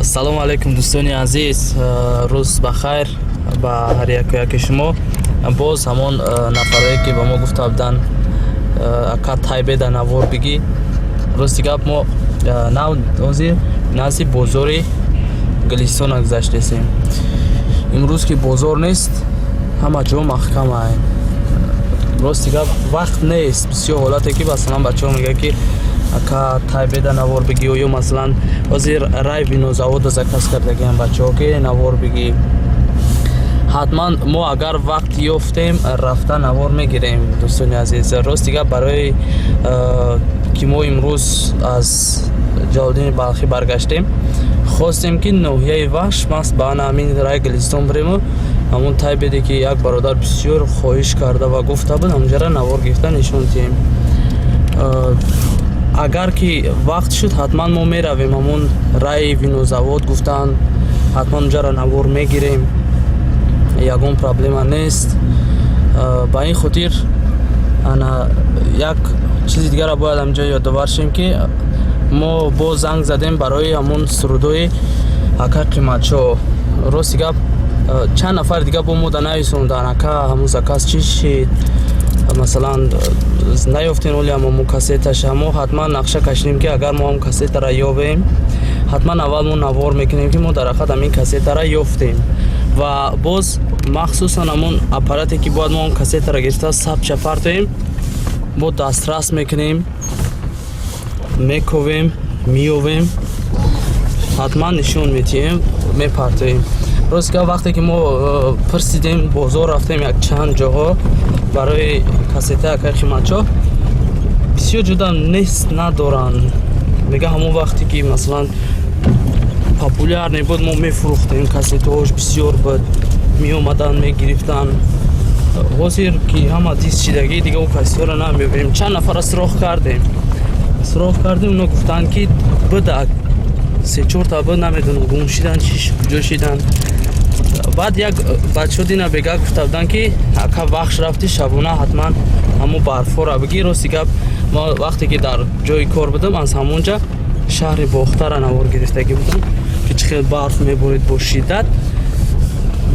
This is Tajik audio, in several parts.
Салому алайкум, дӯстони азиз, рӯз ба хайр ба ҳар яку яки шумо. Боз ҳамон нафарое, ки ба мо гуфта буданд, ака, Тайбеда навор бигӣ. Рости гап, мо нав ҳозир назди бозори Гулистона гузаштесем. Имрӯз ки бозор нест, ҳама ҷо маҳкамай. Рости гап, вақт нест. Бисёр ҳолате, ки масалан бачаҳо мегӯянд, ки ака, Тайбеда навор бигӣ, ё масалан ҳозир рай винозавода заказ кардагиам бачаҳо, ки навор бигӣ. Ҳатман мо агар вақт ёфтем, рафта навор мегирем, дӯстони азиз. Рости гап, барои ки мо имрӯз аз Ҷалолиддини Балхӣ баргаштем, хостем, ки ноҳияи Вахш, маҳз ба ана ҳамин рай Гулистон бирему ҳамон Тайбеде, ки як бародар бисёр хоҳиш карда ва гуфта буд, ҳамонҷара навор гирифта нишон диҳем. Агар ки вақт шуд, ҳатман мо меравем ҳамон раи винозавод гуфтанд, ҳатман онҷара навор мегирем, ягон проблема нест. Ба ин хотир ана як чизи дигарро бояд ҳамҷо ёдовар шем, ки мо боз занг задем барои ҳамон сурудҳои ака Қиматшо. Рости гап, чанд нафари дига бо мо да нависонданд, ака, ҳамон заказ чӣ шид, масалан наёфтем оли ҳамон кассеташа. Мо ҳатман нақша кашидем, ки агар мо ҳам кассетара ёбем, ҳатман аввал мо навор мекунем, ки мо дар ҳақиқат ҳамин кассетара ёфтем. Ва боз махсусан ҳамон аппарате, ки бояд мо ҳам кассетара гирифта сабтша партоем, мо дастрас мекунем, мековем, меёвем, ҳатман нишон медиҳем, мепартоем. Рост гап, вақте ки мо пурсидем, бозор рафтем як чанд ҷоҳо барои кассетаи акаи Қиматшо, бисёр ҷода нест, надоранд. Мега, ҳамон вақте ки масалан популярный буд, мо мефурӯхтем, кассетаҳош бисёр буд, меомаданд, мегирифтанд. Ҳозир ки ҳама диск шидагӣ, дига ӯ кассетаҳоро намебинем. Чанд нафара суроғ кардем, оно гуфтанд, ки буда, се-чорта буд, намедонам, гум шидан, чи куҷо шидан. Баъд як бачаҳо дина бега гуфта буданд, ки ака, Вахш рафти, шабона ҳатман ҳамон барфҳоро бигир. Рости гап, мо вақте ки дар ҷои кор будам, аз ҳамонҷа шаҳри Бохтара навор гирифтагӣ будам, ки чӣ хел барф меборид бо шиддат.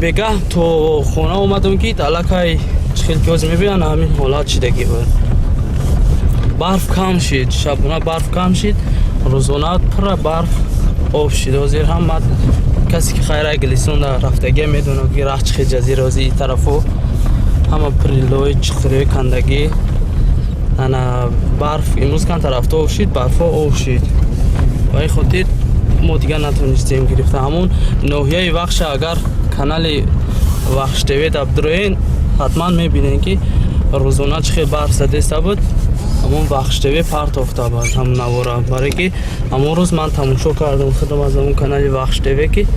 Бегаҳ то хона омадам, ки аллакай чӣ хел ки ҳозир мебинанд, ҳамин ҳолат шидагӣ буд. Барф кам шид, шабона барф кам шид, рӯзона пурра барф об шид. Ҳозир ҳама касе, ки хайраи Гулистон рафтагия, медонад, ки раҳ чӣ хел ҷазира. Ҳозир и тарафо ҳама прилои чуқуриҳои кандагӣ. Ана барф имрӯз кам тарафто об шид, барфҳо об шид. Ба ин хотир мо дигар натонистем гирифта. Ҳамон ноҳияи Вахша, агар канали Вахш ТВ дабдуроен, ҳатман мебинем, ки рӯзона чӣ хел барф задеста буд. Ҳамон Вахш ТВ партофта буд ҳамон навора, барое ки ҳамон рӯз ман тамошо кардам худам аз ҳамон канали Вахш ТВ, ки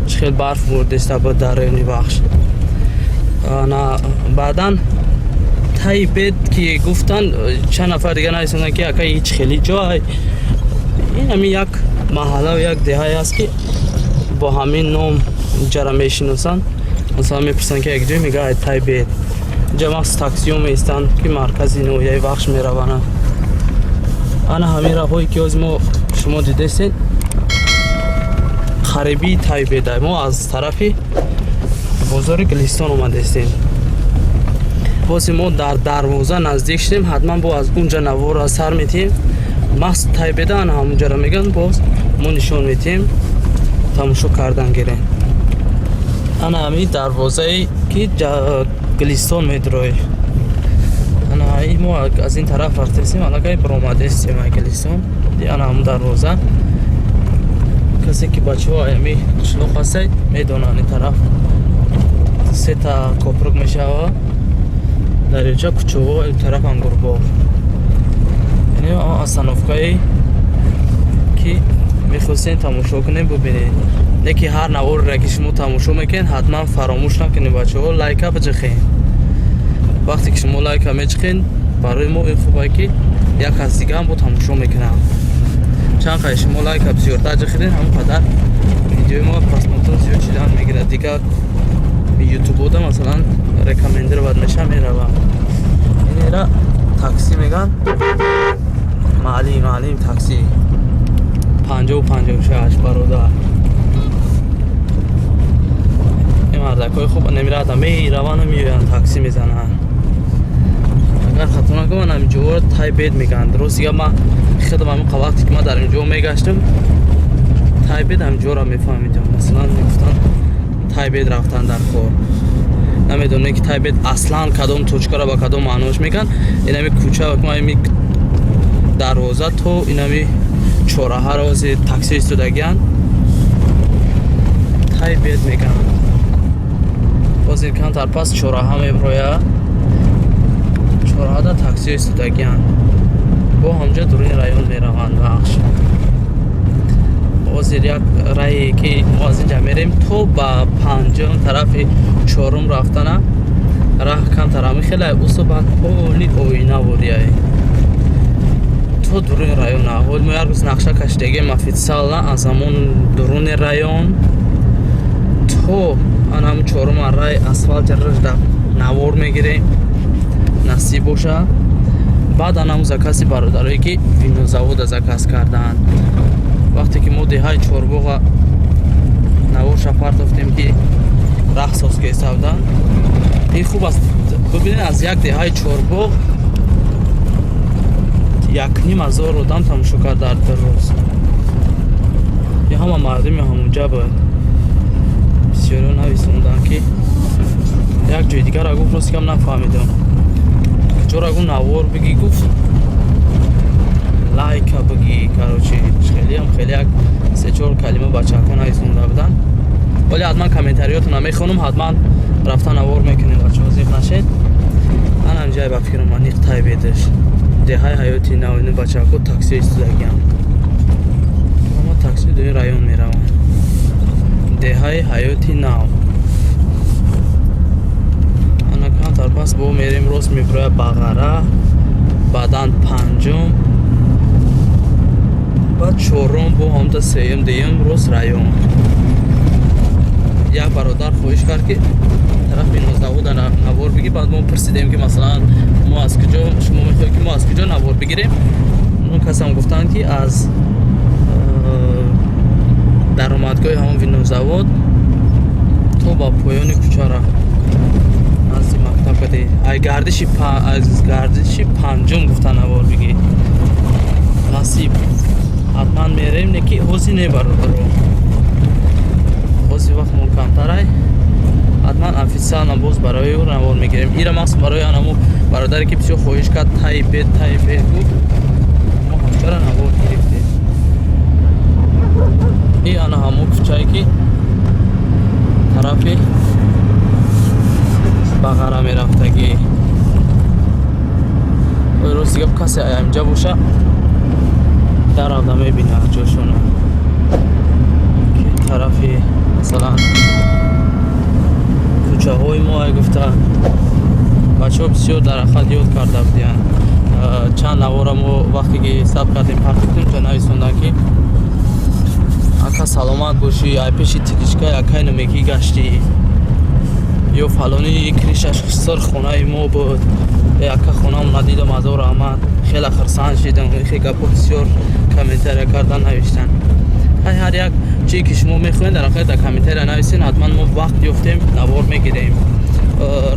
чӣ хел барф бурдеста буд дар райони Вахш. Ана баъдан Тайбед ки гуфтанд, чанд нафар дига нависонданд, ки ака, ҳеҷ хели ҷой. Ин ҳамин як маҳаллаву як деҳае аст, ки бо ҳамин ном ҷара мешиносанд. Масалан, мепурсанд, ки як ҷой, мега, ай Тайбед. Инҷа махсус таксиҳо меистанд, ки маркази ноҳияи Вахш мераванд. Ана ҳамин роҳҳое, ки ҳозир мо шумо дидестед, қарибии Тайбеда. Мо аз тарафи бозори Гулистон омадестем. Бози мо дар дарвоза наздик шудем, ҳатман бо аз унҷа наворро сар метиҳем. Маҳз Тайбеда, ана ҳамунҷаро мегӯянд, боз мо нишон метиҳем, тамошо кардан гирем. Ана ҳамин дарвозае, ки Гулистон медрои. Ана мо аз ин тараф рафтесем, аллакай баромадестем ай Гулистон. Ана ҳамун дарвоза. Касе ки бачаҳо ами қишлоқ ҳастед, медонанд, ин тараф сета копрук мешава, дарёча, кӯчаҳо, ин тараф ангурбоғ. Яъне остановкае, ки мехостем тамошо кунем, бубинед. Не ки ҳар наворе, ки шумо тамошо мекунед, ҳатман фаромӯш накунед, бачаҳо, лайка биҷиқед. Вақте ки шумо лайка меҷиқед, барои мо ин хубе, ки як кас дига ҳам бо тамошо мекунам. Чанд қадр шумо лайка бисёртар ҷиқидед, ҳамон қадар видеои мо просмотр зиёд шидан мегирад. Дигар ютубода масалан рекомендировать меша, мерава. Инера такси меган, маълим, маълим, такси 50-56, бародар. Бачакҳои хуб намирада меравану меоянд, такси мезананд. Агар хато накунам, ҳаминҷоро Тайбет мегӯянд. Рости гап, ман худам ҳамин вақте ки ман дар инҷо мегаштам, Тайбет ҳаминҷоро мефаҳмидам. Масалан, мегуфтанд, Тайбет рафтан дар кор. Намедонем, ки Тайбет аслан кадом точкаро ба кадом маънош мегӯянд. Инами кӯча, ами дарвоза то инами чораҳаро ози такси истодагиянд, Тайбет мегӯянд. Ҳозир камтар пас чораҳа меброя, чораҳада такси истодагиянд, бо ҳамҷо дуруни район мераванд. Вахш, ҳозир як рае ки мо аз инҷа мерем то ба панҷум, тарафи чорум рафтана, раҳ камтар ами хеле усу, баъд поли оина бурияй то дуруни района. Ҳол мо як рӯз нақша кашидагием, официально аз ҳамон дуруни район то анам чорума рай асфалти рашда навор мегирем, насиб боша. Баъд анам закази бародарое ки винозавода заказ кардаанд. Вақте ки мо деҳаи Чорбоға наворша партофтем, ки раҳ соз кесавдан, ин хуб аст. Бибинед, аз як деҳаи Чорбоғ 1500 одам тамошо кард дар 2 рӯз. Я ҳама мардуми ҳамонҷа буд. Бисёриҳо нависонданд, ки як ҷои дигара гуфт, рости кам нафаҳмидам куҷора гуфт, навор бигӣ, гуфт, лайка бигӣ. Короче, хелеам хеле як се-чор калима бачаҳако нависонда буданд. Вале ҳатман комментариётона мехонам, ҳатман рафта навор мекунем. Бачаҳо, зиқ нашед. Анам ҷай, ба фикрам, аниқ Тайбедаш, деҳаи Ҳаёти Нав. Ину бачаҳако такси истодагиам, ама такси дуи район мераванд, деҳаи Ҳаёти Нав. Ана камтар пас бо мерем, рост мебироя Бағара, баъдан панҷум, баъд чорум, бо ҳамта сеюм, дуюм, рост район. Як бародар хоҳиш кард, ки тарафи винозавода навор бигир. Баъд мо пурсидем, ки масалан, мо аз куҷо, шумо мехоҳед, ки мо аз куҷо навор бигирем? Он касам гуфтанд, ки аз даромадгоҳи ҳамон винозавод то ба поёни кӯчара, назди мактаб кади, ай гардиши, аз гардиши панҷум гуфта навор бигир. Насиб, ҳатман мерем, не ки ҳозир не, бародаро, ҳозир вақт мо камтарай. Ҳатман официально боз барои ӯ навор мегирем. Ира махсус барои анамо бародаре, ки бисёр хоҳиш кард, Тайбет, Тайбет гуфт, мо ҳамчара навор гирифтем. И ана ҳамо кӯчае, ки тарафи Бағара мерафтагӣ. Рости гап, касе инҷа боша, даравда мебинад ҷошона, ки тарафи, масалан, кӯчаҳои мо. Ай гуфта, бачаҳо бисёр дарахат ёд карда будиянд. Чанд навора мо вақте ки сабт кардем, партофтем, то нависонданд, ки ака, саломат бошӣ, ай пеши тележка акай намекӣ гаштӣ, ё фалони крышаш сир хонаи мо буд, э ака, хонаам надидам, азор раҳмат, хеле хурсанд шидам. Хе гапҳо бисёр комментария кардан навиштанд. Ҳай, ҳар як чизе ки шумо мехоҳед, дар ҳақиқат дар комментария нависен, ҳатман мо вақт ёфтем, навор мегирем.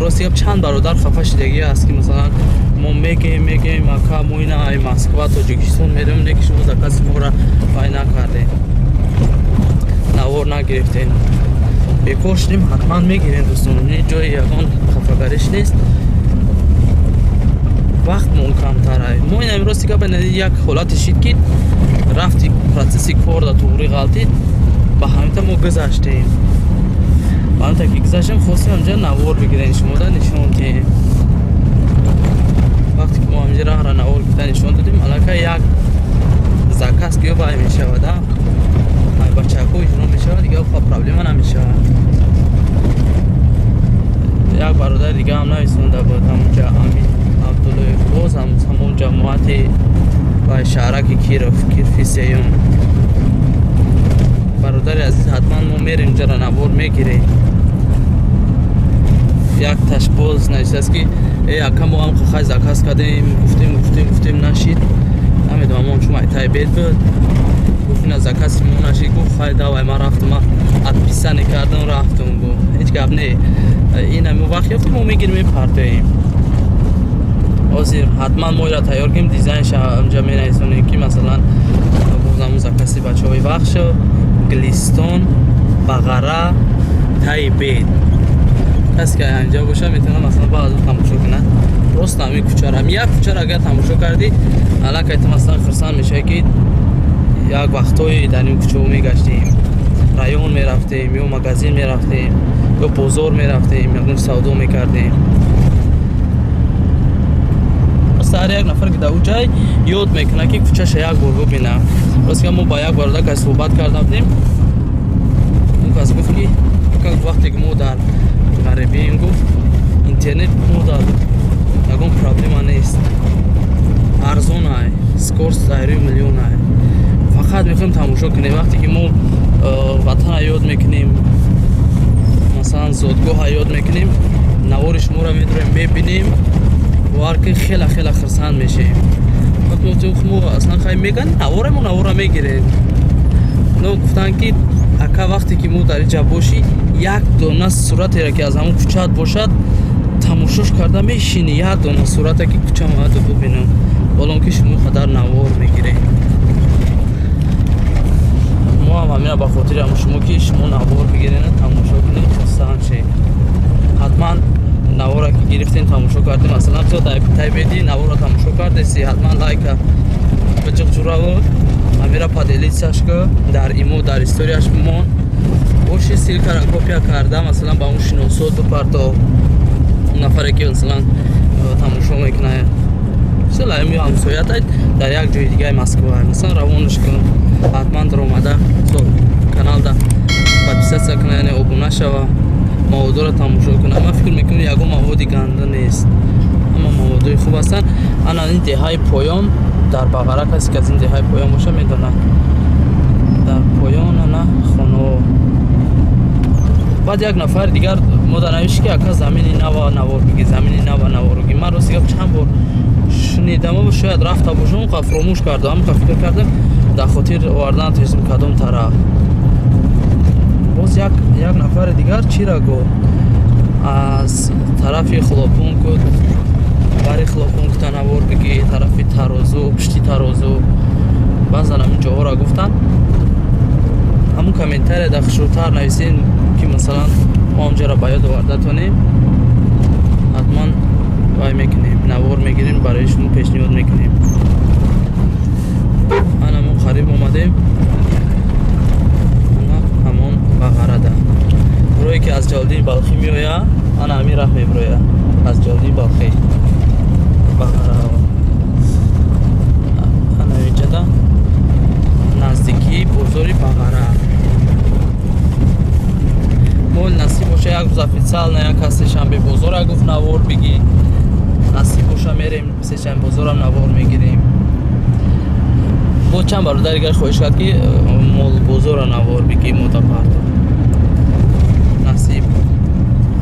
Рости гап, чанд бародар хафа шидагӣ аст, ки масалан, мо мегем, ака, мо ина ай Москва, Тоҷикистон мерем, не ки шумо закази моро вай накардем, навор нагирифтем. Бекор шудем, ҳатман мегирем, дӯстон, ҷои ягон хафагариш нест. Вақтмон камтарай. Мо ин рости гап, як ҳолате шид, ки рафти процесси кор да туғри ғалтид, ба ҳамита мо гузаштем. Ба ҳамита ки гузаштем, хостем ҳамҷа навор бигирем, шумода нишон диҳем. Вақте ки мо ҳамҷа раҳра навор гирифта нишон додем, аллакай як заказ ки ё бай мешавад, ай бачаҳако иҷро мешавад, дига проблема намешавад. Як бародари дига ҳам нависонда буд ҳамонҷа, Амин Абдуллоев, боз ҳам ҳамон ҷамоати ва шаҳраки Киров, Кирфи сеюм. Бародари азиз, ҳатман мо мерем, ҷара навор мегирем. Як ташбоз нависааст, ки э ака, мо ҳам хай заказ кардем, гуфтем, гуфтем, гуфтем, нашид. Намедонам, он чун ай Тайбет буд. Гуфт ина заказ мо нашид. Гуфт хай давай, ман рафтам, ман отписание кардам, рафтам. Гуфт ҳеҷ гап не, ина мо вақт ёфтем, мо мегирем, мепартоем. Ҳозир ҳатман мо ира тайёр кунем, дизайнша инҷа менависонем, ки масалан боз закази бачаҳои Вахшо, Глистон, Бағара, Тайбед. Касе ки инҷа боша, метавонад масалан баъзо тамошо кунад. Просто ҳамин кӯчара, ҳамин як кӯчара агар тамошо кардӣ, аллакай ту масалан хурсанд мешавӣ, ки як вақтҳое дар ин кӯчаҳо мегаштем, район мерафтем ё магазин мерафтем ё бозор мерафтем, ягон савдо мекардем. Просто ҳар як нафар ки дар ӯ ҷай ёд мекунад, ки кӯчаша як бор бубина. Рост ки мо ба як бародар кас суҳбат карда будем, он кас гуфт, ки вақте ки мо дар ғарибием, гуфт, интернет мо дар ягон проблема нест, арзон ай, скорость дар рӯи миллион ай, фақат мехоҳем тамошо кунем. Вақте ки мо ватана ёд мекунем, масалан зодгоҳа ёд мекунем, навори шуморо медорем, мебинем, бовар ки хела хела хурсанд мешавем. Мо аслан хай меган наворемо, навора мегирем. Но гуфтанд, ки ака, вақте ки мо дар инҷа бошӣ, як дона суратеро ки аз ҳамон кӯчаат бошад, тамошош карда мешинӣ, як дона сурате ки кӯча маду бубинам, ҳолон ки шумо қадар навор мегирем. Мо ҳам ҳамина ба хотири ҳамон шумо, ки шумо навор бигирен, тамошо кунед, хурсанд шед. Ҳатман навора ки гирифтем, тамошо кардем, масалан то тайбеди навора тамошо кардеси, ҳатман лайка биҷиқ, ҷураву ҳамира поделиться ш ку, дар имо, дар историяш бимон боши, ссылка ра копия карда, масалан ба он шиносот бипарто, он нафаре ки масалан тамошо мекунад, мисол ҳамсоята дар як ҷои дигаи Москва, масалан равонаш кун, ҳатман даромада каналда подписаться куна, яъне обуна шава, маводоро тамошо кунад. Ман фикр мекунам, ягон маводи ганда нест, ҳама маводои хуб ҳастанд. Ана ин деҳаи поён дар Бағара, касе ки аз ин деҳаи поён боша, медонад, дар поён ана хонаҳо. Баъд як нафари дигар мода навишт, ки ака, замини нава навор биги, замини нава навор биги. Ман рости гап чанд бор шунидам, шояд рафта бошам, қа фуромӯш кардам, қа фикр кардам, дар хотир овардан натонистам кадом тараф. Боз як нафари дигар чира гуфт, аз тарафи Хлопунку, бари Хлопункта навор биги, тарафи Тарозу, пушти Тарозу, баъзан ҳамин ҷоҳоро гуфтанд. Ҳамун комментария дар хушрӯтар нависем, ки масалан мо онҷоро ба ёд оварда тонем, ҳатман вай мекунем, навор мегирем, барои шумо пешниҳод мекунем. Ана мо қариб омадем, ана ҳамон Бағарада, рое ки аз Ҷалолиддини Балхӣ меояд, ана ҳамин раҳ мебирояд аз Ҷалолиддини Балхӣ Бағара. Ана инҷада наздикии бозори Бағара. Мо насиб боша, як рӯз официально як кас сешанбе бозора гуфт навор бигӣ, насиб боша, мерем сешанбе бозорам навор мегирем. Боз чанд бародар дигар хоҳиш кард, ки молбозора навор бигӣ, мотапарто. Насиб,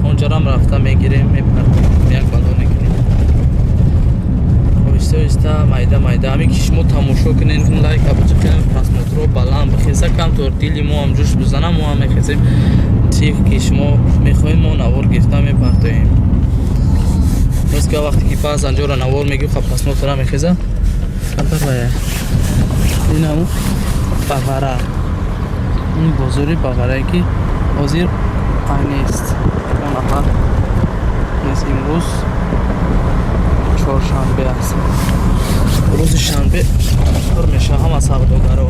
онҷорам рафта мегирем, мепартем, як бало мекунем. Оҳиста оҳиста, майда майда, ҳамин ки шумо тамошо кунед, лайк абуҷа, просмотр ро баланд бихеза, камтор дили мо ҳам ҷӯш бизана, мо ҳам мехезем, тих ки шумо мехоҳем, мо навор гирифта мепартоем. Рост ки вақте ки баъзан ҷора навор мегирем, ха просмотр а мехеза камтар. Вая инаму Бағара, ин бозори Бағарае, ки ҳозир ай нест, он нафар нест. Имрӯз чоршанбе аст, рӯзи шанбе пур мешава ҳама савдогаро.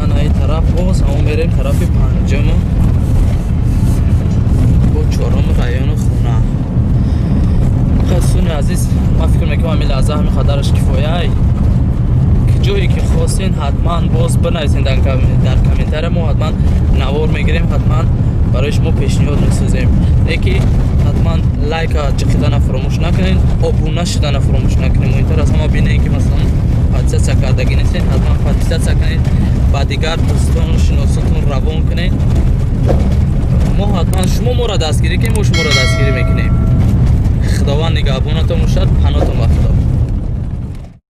Ана ин тараф боз ҳамон мерем, тарафи панҷуму бо чорум райони хона. Дӯстони азиз, ман фикр мекунам, ҳамин лаҳза ҳамин қадараш кифояй. Ҷое ки хостен, ҳатман боз бинависен дар комментария, мо ҳатман навор мегирем, ҳатман барои шумо пешниҳод месозем. Не ки ҳатман лайка ҷиқидана фуромӯш накунед, обуна шудана фуромӯш накунед. Муҳимтар аз ҳама, бинед, ки масалан подписаться кардагӣ нестед, ҳатман подписаться кунед, ба дигар дӯстону шиносотон равон кунед. Мо ҳатман, шумо моро дастгирӣ кунед, мо шуморо дастгирӣ мекунем. Худованд нигаҳбонатон бошад, панотон ба Худо.